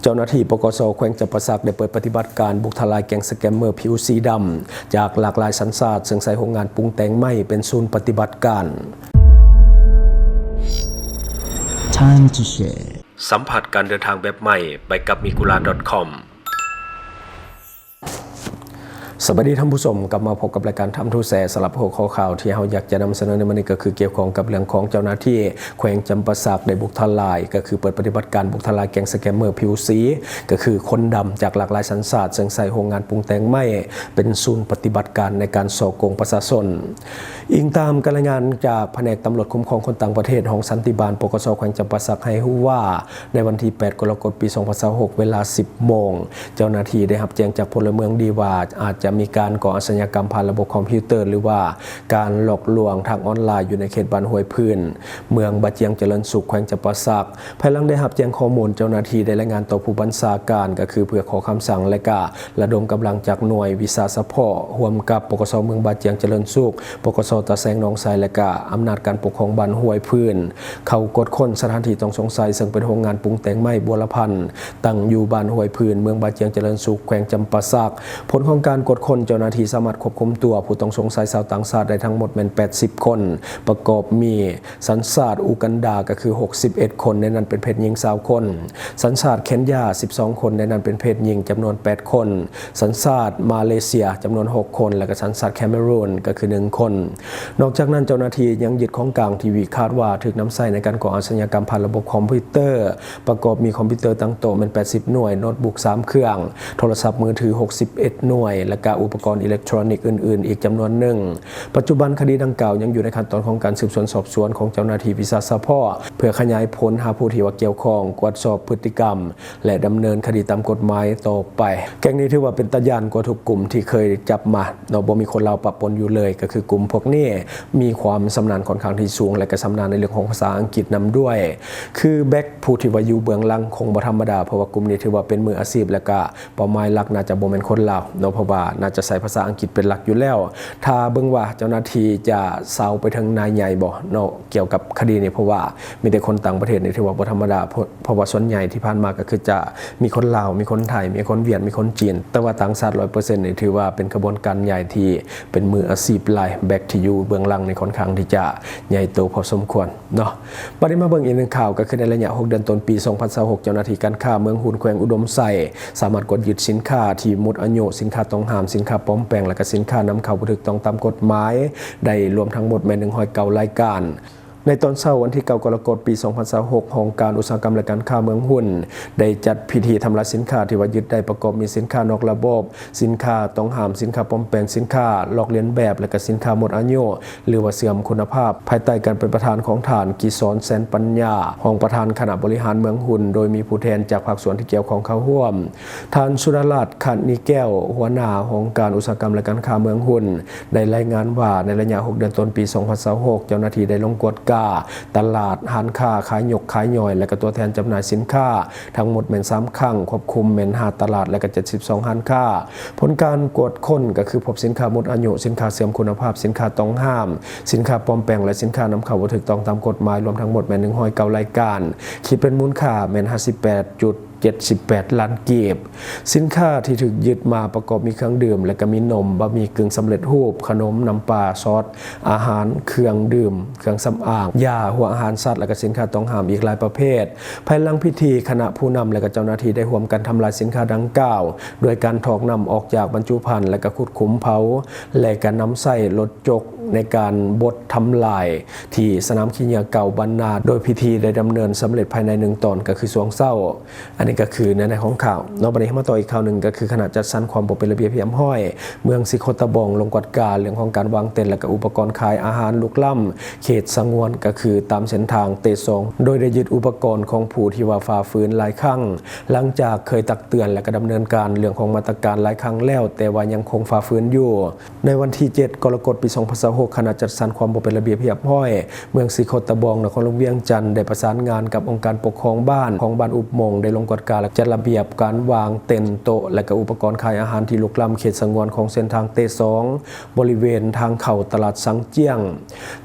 ເຈົ້າໜ້າທີ່ ປກສ ແຂວງຈຳປາສັກ ໄດ້ເປີດປະຕິບັດການບຸກທະລາຍແກ້ງສະແກມເມີຜິວສີດຳ ຈາກຫຼາກຫຼາຍສັນຊາດ ເຊິ່ງໃຊ້ໂຮງງານປຸງແຕ່ງໄມ້ເປັນສູນປະຕິບັດການ. Time to share. ສຳຜັດການເດີນທາງແບບໃໝ່ ໄປກັບ Migura ດອດ ຄອມ. ສະບາຍດີທ່ານຜູ້ຊົມ, ກັບມາພົບກັບລາຍການ Time to Share. ສຳລັບຫົວຂໍ້ຂ່າວທີ່ເຮົາຢາກຈະນຳສະເໜີໃນມື້ນີ້ ກໍຄືກ່ຽວຂ້ອງກັບເລື່ອງຂອງເຈົ້າໜ້າທີ່ແຂວງຈຳປາສັກ ໄດ້ບຸກທະລາຍ ກໍຄືເປີດປະຕິບັດການບຸກທະລາຍແກ້ງສະແກມເມີຜິວສີ ກໍຄືຄົນດຳຈາກຫຼາກຫຼາຍສັນຊາດ ເຊິ່ງໃຊ້ໂຮງງານປຸງແຕ່ງໄມ້ເປັນສູນປະຕິບັດການໃນການສໍ້ໂກງປະຊາຊົນ. ອີງຕາມການລາຍງານຈາກພະແນກຕຳຫຼວດຄຸ້ມຄອງຄົນຕ່າງປະເທດ ຫ້ອງສັນຕິບານ ປກສ ແຂວງຈຳປາສັກ ໃຫ້ຮູ້ວ່າ ໃນວັນທີແປດ ກໍລະກົດ ປີສອງພັນຊາວຫົກ ເວລາສິບໂມງ ເຈົ້າໜ້າທີ່ໄດ້ຮັບແຈ້ງຈາກພົນລະເມືອງດີວ່າ ອາດຈະມີການກໍ່ອາຊະຍາກຳຜ່ານລະບົບຄອມພິວເຕີ ຫຼືວ່າການຫຼອກລວງທາງອອນລາຍ ຢູ່ໃນເຂດບ້ານຫ້ວຍພື້ນ ເມືອງບາຈຽງຈະເລີນສຸກ ແຂວງຈຳປາສັກ. ພາຍຫຼັງໄດ້ຮັບແຈ້ງຂໍ້ມູນ, ເຈົ້າໜ້າທີ່ໄດ້ລາຍງານຕໍ່ຜູ້ບັນຊາການ ກໍຄືເພື່ອຂໍຄຳສັ່ງ ແລະ ກະລະດົມກຳລັງຈາກໜ່ວຍວິຊາສະເພາະ ຮ່ວມກັບ ປກສ ເມືອງບາຈຽງຈະເລີນສຸກ, ປກສ ຕາແສງໜອງໄຊ ແລະ ກະອຳນາດການປົກຄອງບ້ານຫ້ວຍພື້ນ ເຂົ້າກວດຄົ້ນສະຖານທີ່ຕ້ອງສົງໄສ ເຊິ່ງເປັນໂຮງງານປຸງແຕ່ງໄມ້ບົວລະພັນ ຕັ້ງຢູ່ບ້ານຫ້ວຍພື້ນ ເມືອງບາຈຽງຈະເລີນສຸກ ແຂວງຈຳປາສັກ. ຜົນຂອງການກວດຄົ້ນ, ເຈົ້າໜ້າທີ່ສາມາດຄວບຄຸມຕົວຜູ້ຕ້ອງສົງໄສຊາວຕ່າງຊາດໄດ້ທັງໝົດແມ່ນແປດສິບຄົນ, ປະກອບມີ ສັນຊາດອູກັນດາ ກໍຄືຫົກສິບເອັດຄົນ, ໃນນັ້ນເປັນເພດຍິງຊາວຄົນ, ສັນຊາດເຄນຍາສິບສອງຄົນ, ໃນນັ້ນເປັນເພດຍິງຈຳນວນແປດຄົນ, ສັນຊາດມາເລເຊຍຈຳນວນຫົກຄົນ ແລະ ກະສັນຊາດແຄເມຣູນ ກໍຄືໜຶ່ງຄົນ. ນອກຈາກນັ້ນ, ເຈົ້າໜ້າທີ່ຍັງຍຶດຂອງກາງທີ່ຄາດວ່າຖືກນຳໃຊ້ໃນການກໍ່ອາຊະຍາກຳຜ່ານລະບົບຄອມພິວເຕີ ປະກອບມີຄອມພິວເຕີຕັ້ງໂຕະແມ່ນແປດສິບໜ່ວຍ, ໂນດບຸກສາມເຄື່ອງ, ໂທລະສັບມືຖືຫົກສິບເອັດໜ່ວຍ ແລະ ກະອຸປະກອນອີເລັກໂທຣນິກອື່ນໆອີກຈຳນວນໜຶ່ງ. ປັດຈຸບັນຄະດີດັ່ງກ່າວຍັງຢູ່ໃນຂັ້ນຕອນຂອງການສືບສວນສອບສວນຂອງເຈົ້າໜ້າທີ່ວິຊາສະເພາະ ເພື່ອຂະຫຍາຍຜົນຫາຜູ້ທີ່ວ່າກ່ຽວຂ້ອງ, ກວດສອບພຶດຕິກຳ ແລະ ດຳເນີນຄະດີຕາມກົດໝາຍຕໍ່ໄປ. ແກ້ງນີ້ຖືວ່າເປັນຕາຢ້ານກວ່າທຸກກຸ່ມທີ່ເຄີຍຈັບມາເນາະ, ບໍ່ມີຄົນລາວປະປົນຢູ່ເລີຍ, ກໍຄືກຸ່ມພວກນີ້ມີຄວາມຊຳນານຂ້ອນຂ້າງທີ່ສູງ ແລະ ກໍຊຳນານໃນເລື່ອງຂອງພາສາອັງກິດນຳດ້ວຍ. ຄືແບັກຜູ້ທີ່ວ່າຢູ່ເບື້ອງຫຼັງຄົງບໍ່ທຳມະດາ, ເພາະວ່າກຸ່ມນີ້ຖືວ່າເປັນມືອາຊີບ ແລະ ກະ ເປົ້າໝາຍຫຼັກໜ້າຈະບໍ່ແມ່ນຄົນລາວເນາະ, ເພາະວ່າໜ້າຈະໃຊ້ພາສາອັງກິດເປັນຫຼັກຢູ່ແລ້ວ. ຖ້າເບິ່ງວ່າເຈົ້າໜ້າທີ່ຈະຊາວໄປເຖິງນາຍໃຫຍ່ບໍ່ເນາະ ກ່ຽວກັບຄະດີນີ້, ເພາະວ່າມີແຕ່ຄົນຕ່າງປະເທດນີ້ຖືວ່າບໍ່ທຳມະດາ, ເພາະ ເພາະວ່າສ່ວນໃຫຍ່ທີ່ຜ່ານມາກໍຄືຈະມີຄົນລາວ, ມີຄົນໄທ, ມີຄົນຫວຽດ, ມີຄົນຈີນ, ແຕ່ວ່າຕ່າງຊາດຮ້ອຍເປີເຊັນນີ້ຖືວ່າເປັນຂະບວນການໃຫຍ່ທີ່ເປັນມືອາຊີບຫຼາຍ, ແບັກທີ່ຢູ່ເບື້ອງຫຼັງນີ້ຂ້ອນຂ້າງທີ່ຈະໃຫຍ່ໂຕພໍສົມຄວນ. ເນາະ. ບັດນີ້ມາເບິ່ງອີກໜຶ່ງຂ່າວ, ກໍຄືໃນໄລຍະຫົກເດືອນຕົ້ນປີສອງພັນຊາວຫົກ ເຈົ້າໜ້າທີ່ການຄ້າເມືອງຮຸນ ແຂວງອຸດົມໄຊ ສາມາດກວດຍຶດສິນຄ້າທີ່ໝົດອາຍຸ, ສິນຄ້າຕ້ອງຫ້າມ, ສິນຄ້າປອມແປງ ແລະ ກະສິນຄ້ານຳເຂົ້າບໍ່ຖືກຕ້ອງຕາມກົດໝາຍ ໄດ້ລວມທັງໝົດແມ່ນໜຶ່ງຮ້ອຍເກົ້າລາຍການ. ໃນຕອນເຊົ້າວັນທີເກົ້າ ກໍລະກົດ ປີສອງພັນຊາວຫົກ ຫ້ອງການອຸດສາຫະກຳ ແລະ ການຄ້າເມືອງຮຸນ ໄດ້ຈັດພິທີທຳລາຍສິນຄ້າທີ່ວ່າຍຶດໄດ້ ປະກອບມີສິນຄ້ານອກລະບົບ, ສິນຄ້າຕ້ອງຫ້າມ, ສິນຄ້າປອມແປງ, ສິນຄ້າລອກລຽນແບບ ແລະ ກະສິນຄ້າໝົດອາຍຸ ຫຼືວ່າເສື່ອມຄຸນນະພາບ ພາຍໃຕ້ການເປັນປະທານຂອງທ່ານ ກິສອນ ແສນປັນຍາ ຮອງປະທານຄະນະບໍລິຫານເມືອງຮຸນ ໂດຍມີຜູ້ແທນຈາກພາກສ່ວນທີ່ກ່ຽວຂ້ອງເຂົ້າຮ່ວມ. ທ່ານ ສຸດາລາດ ຄະນີແກ້ວ ຫົວໜ້າຫ້ອງການອຸດສາຫະກຳ ແລະ ການຄ້າເມືອງຮຸນ ໄດ້ລາຍງານວ່າ ໃນໄລຍະຫົກເດືອນຕົ້ນປີສອງພັນຊາວຫົກ ເຈົ້າໜ້າທີ່ໄດ້ລົງກວດກາຕະຫຼາດ, ຮ້ານຄ້າຂາຍຍົກຂາຍຍ່ອຍ ແລະ ກະຕົວແທນຈຳໜ່າຍສິນຄ້າ ທັງໝົດແມ່ນສາມຄັ້ງ, ຄວບຄຸມແມ່ນຫ້າຕະຫຼາດ ແລະ ກະເຈັດສິບສອງຮ້ານຄ້າ. ຜົນການກວດຄົ້ນກໍຄືພົບສິນຄ້າໝົດອາຍຸ, ສິນຄ້າເສື່ອມຄຸນນະພາບ, ສິນຄ້າຕ້ອງຫ້າມ, ສິນຄ້າປອມແປງ ແລະ ສິນຄ້ານຳເຂົ້າບໍ່ຖືກຕ້ອງຕາມກົດໝາຍ ລວມທັງໝົດແມ່ນໜຶ່ງຮ້ອຍເກົ້າລາຍການ, ຄິດເປັນມູນຄ່າແມ່ນຫ້າສິບແປດຈຸດເຈັດສິບແປດລ້ານກີບ. ສິນຄ້າທີ່ຖືກຍຶດມາປະກອບມີເຄື່ອງດື່ມ ແລະ ກະມີນົມ, ບະໝີ່ກຶ່ງສຳເລັດຮູບ, ຂະໜົມ, ນ້ຳປາ, ຊອດ, ອາຫານ, ເຄື່ອງດື່ມ, ເຄື່ອງສຳອາງ, ຢາ, ຫົວອາຫານສັດ ແລະ ກະສິນຄ້າຕ້ອງຫ້າມອີກຫຼາຍປະເພດ. ພາຍຫຼັງພິທີ, ຄະນະຜູ້ນຳ ແລະ ກະເຈົ້າໜ້າທີ່ໄດ້ຮ່ວມກັນທຳລາຍສິນຄ້າດັ່ງກ່າວ ດ້ວຍການຖອກນ້ຳອອກຈາກບັນຈຸພັນ ແລະ ກະຂຸດຂຸມເຜົາ ແລະ ກະນຳໃຊ້ລົດຈົກໃນການບົດທຳລາຍ ທີ່ສະໜາມຂີ້ເຫຍື້ອເກົ່າບ້ານນາ, ໂດຍພິທີໄດ້ດຳເນີນສຳເລັດພາຍໃນໜຶ່ງຕອນ, ກໍຄືຊ່ວງເຊົ້າ. ອັນນີ້ກໍຄືເນື້ອໃນຂອງຂ່າວເນາະ. ບັດນີ້ເຮົາມາຕໍ່ອີກຂ່າວໜຶ່ງ, ກໍຄືຄະນະຈັດສັນຄວາມບໍ່ເປັນລະບຽບຮຽບຮ້ອຍ ເມືອງສີໂຄດຕະບອງ ລົງກວດກາເລື່ອງຂອງການວາງເຕັນ ແລະ ກະອຸປະກອນຂາຍອາຫານລຸກລ້ຳເຂດສະຫງວນ, ກໍຄືຕາມເສັ້ນທາງເຕສອງ ໂດຍໄດ້ຍຶດອຸປະກອນຂອງຜູ້ທີ່ວ່າຝ່າຝືນຫຼາຍຄັ້ງ, ຫຼັງຈາກເຄີຍຕັກເຕືອນ ແລະ ກະດຳເນີນການເລື່ອງຂອງມາດຕະການຫຼາຍຄັ້ງແລ້ວ, ແຕ່ວ່າຍັງຄົງຝ່າຝືນຢູ່. ໃນວັນທີເຈັດ ກໍລະກົດ ປີສອງພັນຊາວ ຫົກ ຄະນະຈັດສັນຄວາມບໍ່ເປັນລະບຽບຮຽບຮ້ອຍ ເມືອງສີໂຄດຕະບອງ ນະຄອນຫຼວງວຽງຈັນ ໄດ້ປະສານງານກັບອົງການປົກຄອງບ້ານຂອງບ້ານອຸບມົງ ໄດ້ລົງກວດກາ ແລະ ຈັດລະບຽບການວາງເຕັນໂຕະ ແລະ ກະອຸປະກອນຂາຍອາຫານທີ່ລຸກລ້ຳເຂດສະຫງວນຂອງເສັ້ນທາງເຕສອງ ບໍລິເວນທາງເຂົ້າຕະຫຼາດສັງຈຽງ.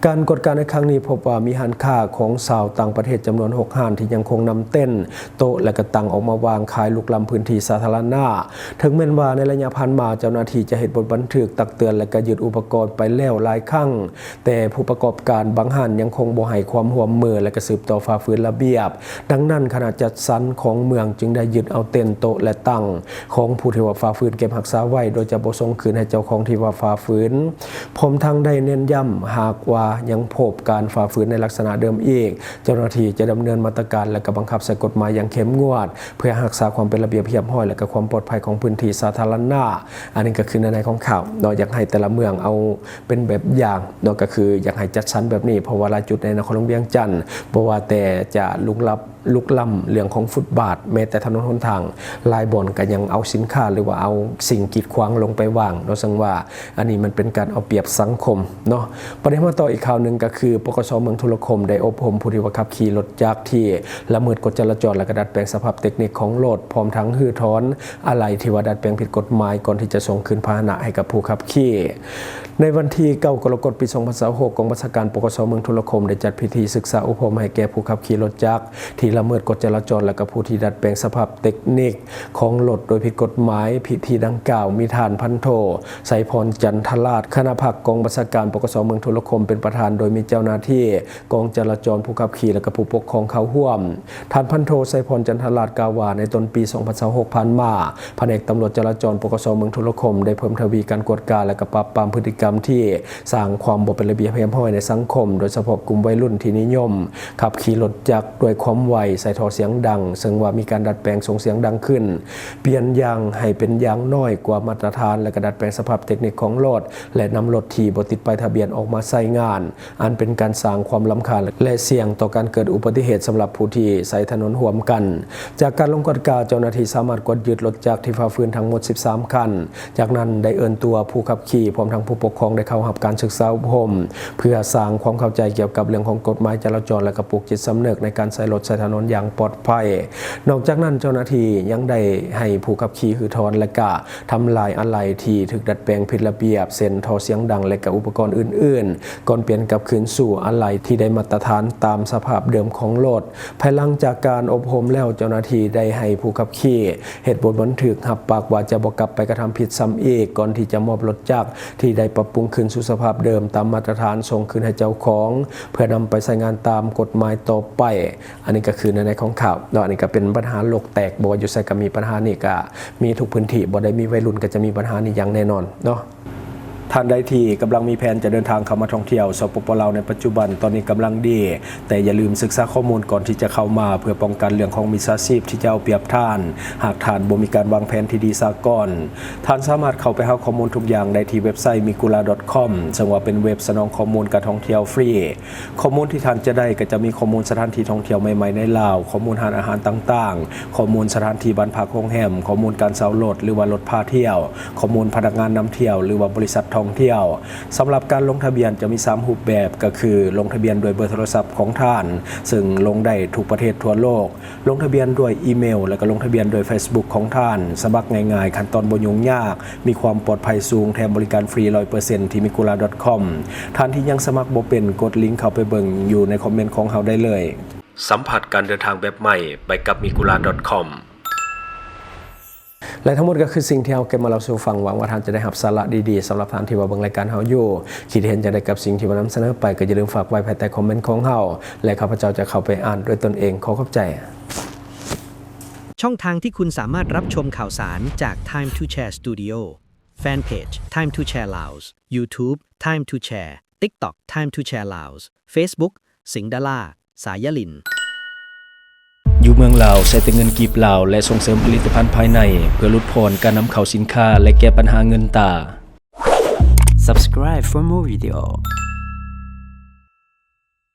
ການກວດກາໃນຄັ້ງນີ້ພົບວ່າມີຮ້ານຄ້າຂອງຊາວຕ່າງປະເທດຈຳນວນຫົກຮ້ານທີ່ຍັງຄົງນຳເຕັນໂຕະ ແລະ ກະຕັ່ງອອກມາວາງຂາຍລຸກລ້ຳພື້ນທີ່ສາທາລະນະ. ເຖິງແມ່ນວ່າໃນໄລຍະຜ່ານມາເຈົ້າໜ້າທີ່ຈະເຮັດບົດບັນທຶກຕັກເຕືອນ ແລະ ກະຍຶດອຸປະກອນໄປແລ້ວຫຼາຍຄັ້ງ, ແຕ່ຜູ້ປະກອບການບາງຮ້ານຍັງຄົງບໍ່ໃຫ້ຄວາມຮ່ວມມື ແລະ ກະສືບຕໍ່ຝ່າຝືນລະບຽບ. ດັ່ງນັ້ນ, ຄະນະຈັດສັນຂອງເມືອງຈຶ່ງໄດ້ຍຶດເອົາເຕັນໂຕະ ແລະ ຕັ່ງຂອງຜູ້ທີ່ວ່າຝ່າຝືນເກັບຮັກສາໄວ້ ໂດຍຈະບໍ່ສົ່ງຄືນໃຫ້ເຈົ້າຂອງທີ່ວ່າຝ່າຝືນ. ພ້ອມທັງໄດ້ເນັ້ນຢ້ຳ, ຫາກວ່າຍັງພົບການຝ່າຝືນໃນລັກສະນະເດີມອີກ, ເຈົ້າໜ້າທີ່ຈະດຳເນີນມາດຕະການ ແລະ ກະບັງຄັບໃຊ້ກົດໝາຍຢ່າງເຂັ້ມງວດ ເພື່ອຮັກສາຄວາມເປັນລະບຽບຮຽບຮ້ອຍ ແລະ ກະຄວາມປອດໄພຂອງພື້ນທີ່ສາທາລະນະ. ອັນນີ້ກະຄືເນື້ອໃນຂອງຂ່າວເນາະ, ຢາກໃຫ້ແຕ່ລະເມືອງເອົາເປັນແບບຢ່າງເນາະ, ກະຄືຢາກໃຫ້ຈັດສັນແບບນີ້ ເພາະວ່າຫຼາຍຈຸດໃນນະຄອນຫຼວງວຽງຈັນ ບໍ່ວ່າແຕ່ຈະລຸກລັບ ລຸກລ້ຳເລື່ອງຂອງຟຸດບາດ, ແມ້ແຕ່ຖະໜົນຫົນທາງ ຫຼາຍບ່ອນກະຍັງເອົາສິນຄ້າ ຫຼືວ່າເອົາສິ່ງກີດຂວາງລົງໄປວາງເນາະ, ເຊິ່ງວ່າ ອັນນີ້ມັນເປັນການເອົາປຽບສັງຄົມເນາະ. ປະເດັນມາຕໍ່ອີກຂ່າວໜຶ່ງກະຄື ປກສ ເມືອງທຸລະຄົມໄດ້ອົບຮົມຜູ້ທີ່ວ່າຂັບຂີ່ລົດຈັກທີ່ລະເມີດກົດຈະລາຈອນ ແລະ ກະດັດແປງສະພາບເຕັກນິກຂອງລົດ, ພ້ອມທັງຮື້ຖອນອາໄຫຼ່ທີ່ວ່າດັດແປງຜິດກົດໝາຍ ກ່ອນທີ່ຈະສົ່ງຄືນພາຫະນະໃຫ້ກັບຜູ້ຂັບຂີ່. ໃນວັນທີເກົ້າ ກໍລະກົດ ປີສອງພັນຊາວຫົກ ກອງບັນຊາການ ປກສ ເມືອງທຸລະຄົມ ໄດ້ຈັດພິທີສຶກສາອົບຮົມໃຫ້ແກ່ຜູ້ຂັບຂີ່ລົດຈັກທີ່ລະເມີດກົດຈະລາຈອນ ແລະ ກະຜູ້ທີ່ດັດແປງສະພາບເຕັກນິກ ຂອງລົດໂດຍຜິດກົດໝາຍ. ພິທີດັ່ງກ່າວມີທ່ານພັນໂທ ໄຊພອນ ຈັນທະລາດ ຄະນະພັກກອງບັນຊາການ ປກສ ເມືອງທຸລະຄົມ ເປັນປະທານ, ໂດຍມີເຈົ້າໜ້າທີ່ກອງຈະລາຈອນ, ຜູ້ຂັບຂີ່ ແລະ ກະຜູ້ປົກຄອງເຂົ້າຮ່ວມ. ທ່ານພັນໂທ ໄຊພອນ ຈັນທະລາດ ກ່າວວ່າ ໃນຕົ້ນປີສອງພັນຊາວຫົກຜ່ານມາ, ພະແນກຕຳຫຼວດຈະລາຈອນ ປກສ ເມືອງທຸລະຄົມ ໄດ້ເພີ່ມທະວີການກວດກາ ແລະ ກະປາບປາມພຶດຕິກຳທີ່ສ້າງຄວາມບໍ່ເປັນລະບຽບຮຽບຮ້ອຍໃນສັງຄົມ, ໂດຍສະເພາະກຸ່ມໄວລຸ້ນທີ່ນິຍົມ ຂັບຂີ່ລົດຈັກດ້ວຍຄວາມໄວ, ໃສ່ທໍ່ສຽງດັງ, ເຊິ່ງວ່າມີການດັດແປງສົ່ງສຽງດັງຂຶ້ນ, ປ່ຽນຢາງໃຫ້ເປັນຢາງນ້ອຍກວ່າມາດຕະຖານ, ແລະ ກະດັດແປງສະພາບເຕັກນິກຂອງລົດ ແລະ ນຳລົດທີ່ບໍ່ຕິດປ້າຍທະບຽນອອກມາໃຊ້ງານ, ອັນເປັນການສ້າງຄວາມລຳຄານ ແລະ ສ່ຽງຕໍ່ການເກີດອຸບັດຕິເຫດສຳລັບຜູ້ທີ່ໃຊ້ຖະໜົນຮ່ວມກັນ. ຈາກການລົງກວດກາ, ເຈົ້າໜ້າທີ່ສາມາດກວດຍຶດລົດຈັກທີ່ຝ່າຝືນທັງໝົດສິບສາມຄັນ. ຈາກນັ້ນໄດ້ເອີ້ນຕົວຜູ້ຂັບຂີ່ ພ້ອມທັງຜູ້ປົກຄອງໄດ້ເຂົ້າຮັບການສຶກສາອົບຮົມ ເພື່ອສ້າງຄວາມເຂົ້າໃຈກ່ຽວກັບເລື່ອງຂອງກົດໝາຍຈະລາຈອນ ແລະ ກະປູກຈິດສຳນຶກໃນການໃຊ້ລົດໃຊ້ຖະໜົນຢ່າງປອດໄພ. ນອກຈາກນັ້ນ, ເຈົ້າໜ້າທີ່ຍັງໄດ້ໃຫ້ຜູ້ຂັບຂີ່ຮື້ຖອນ ແລະ ກະທຳລາຍອາໄຫຼ່ທີ່ຖືກດັດແປງຜິດລະບຽບ ເຊັ່ນ ທໍ່ສຽງດັງ ແລະ ກະອຸປະກອນອື່ນໆ ກ່ອນປ່ຽນກັບຄືນສູ່ອາໄຫຼ່ທີ່ໄດ້ມາດຕະຖານຕາມສະພາບເດີມຂອງລົດ. ພາຍຫຼັງຈາກການອົບຮົມແລ້ວ, ເຈົ້າໜ້າທີ່ໄດ້ໃຫ້ຜູ້ຂັບຂີ່ ເຮັດບົດບັນທຶກຮັບປາກວ່າຈະບໍ່ກັບໄປກະທຳຜິດຊ້ຳອີກ, ກ່ອນທີ່ຈະມອບລົດຈັກທີ່ໄດ້ປັບປຸງຄືນສູ່ສະພາບເດີມຕາມມາດຕະຖານ ສົ່ງຄືນໃຫ້ເຈົ້າຂອງ ເພື່ອນຳໄປໃຊ້ງານຕາມກົດໝາຍຕໍ່ໄປ. ອັນນີ້ກະຄືເນື້ອໃນຂອງຂ່າວເນາະ, ອັນນີ້ກະເປັນບັນຫາໂລກແຕກ, ບໍ່ວ່າຢູ່ໃສກະມີບັນຫານີ້, ກະມີທຸກພື້ນທີ່, ບໍ່ໄດ້ມີໄວລຸ້ນກະຈະມີບັນຫານີ້ຢ່າງແນ່ນອນເນາະ. ທ່ານໃດທີ່ກຳລັງມີແຜນຈະເດີນທາງເຂົ້າມາທ່ອງທ່ຽວ ສປປ ລາວ ໃນປັດຈຸບັນ, ຕອນນີ້ກຳລັງດີ, ແຕ່ຢ່າລືມສຶກສາຂໍ້ມູນກ່ອນທີ່ຈະເຂົ້າມາ ເພື່ອປ້ອງກັນເລື່ອງຂອງມິດສາຊີບທີ່ຈະເອົາປຽບທ່ານ ຫາກທ່ານບໍ່ມີການວາງແຜນທີ່ດີສາກ່ອນ. ທ່ານສາມາດເຂົ້າໄປຫາຂໍ້ມູນທຸກຢ່າງໄດ້ທີ່ເວັບໄຊ ມີກູລາ ດອດຄອມ ເຊິ່ງວ່າເປັນເວັບສະໜອງຂໍ້ມູນການທ່ອງທ່ຽວຟຣີ. ຂໍ້ມູນທີ່ທ່ານຈະໄດ້ກໍຈະມີຂໍ້ມູນສະຖານທີ່ທ່ອງທ່ຽວໃໝ່ໆໃນລາວ, ຂໍ້ມູນຮ້ານອາຫານຕ່າງໆ, ຂໍ້ມູນສະຖານທີ່ບ້ານພັກໂຮງແຮມ, ຂໍ້ມູນການເຊົ່າລົດ ຫຼືວ່າລົດພາທ່ຽວ, ຂໍ້ມູນພະນັກງານນຳທ່ຽວ ຫຼືວ່າບໍລິສັດທ່ອງທ່ຽວ. ສຳລັບການລົງທະບຽນຈະມີສາມຮູບແບບ, ກໍຄືລົງທະບຽນດ້ວຍເບີໂທລະສັບຂອງທ່ານ, ເຊິ່ງລົງໄດ້ທຸກປະເທດທົ່ວໂລກ, ລົງທະບຽນດ້ວຍອີເມວ ແລະ ກໍລົງທະບຽນດ້ວຍເຟສບຸກຂອງທ່ານ. ສະໝັກງ່າຍໆ, ຂັ້ນຕອນບໍ່ຫຍຸ້ງຍາກ, ມີຄວາມປອດໄພສູງ, ແຖມບໍລິການຟຣີຮ້ອຍເປີເຊັນທີ່ມີກູລາ ດອດຄອມ. ທ່ານທີ່ຍັງສະໝັກບໍ່ເປັນ, ກົດລິງເຂົ້າໄປເບິ່ງຢູ່ໃນຄອມເມັນຂອງເຮົາໄດ້ເລີຍ. ສຳຜັດການເດີນທາງແບບໃໝ່ໄປກັບ ມີກູລາ ດອດຄອມ. ແລະ ທັງໝົດກໍຄືສິ່ງທີ່ເຮົາເກັບມາເລົ່າສູ່ຟັງ. ຫວັງວ່າທ່ານຈະໄດ້ຮັບສາລະດີໆ. ສຳລັບທ່ານທີ່ວ່າເບິ່ງລາຍການເຮົາຢູ່, ຄິດເຫັນຈັ່ງໃດກັບສິ່ງທີ່ວ່ານຳສະເໜີໄປ, ກໍຢ່າລືມຝາກໄວ້ພາຍໃຕ້ຄອມເມັນຂອງເຮົາ ແລະ ຂ້າພະເຈົ້າຈະເຂົ້າໄປອ່ານດ້ວຍຕົນເອງ. ຂໍຂອບໃຈ. ช่องทางที่คุณสามารถรับชมข่าวสารจาก Time to Share Studio แฟนเพจ Time to Share Laos YouTube Time to Share TikTok Time to Share Laos Facebook สิงห์ดารา สายลิน ຢູ່ເມືອງລາວໃຊ້ແຕ່ເງິນກີບລາວ ແລະ ສົ່ງເສີມຜະລິດຕະພັນພາຍໃນ ເພື່ອຫຼຸດຜ່ອນການນຳເຂົ້າສິນຄ້າ ແລະ ແກ້ບັນຫາເງິນຕາ. Subscribe for more video.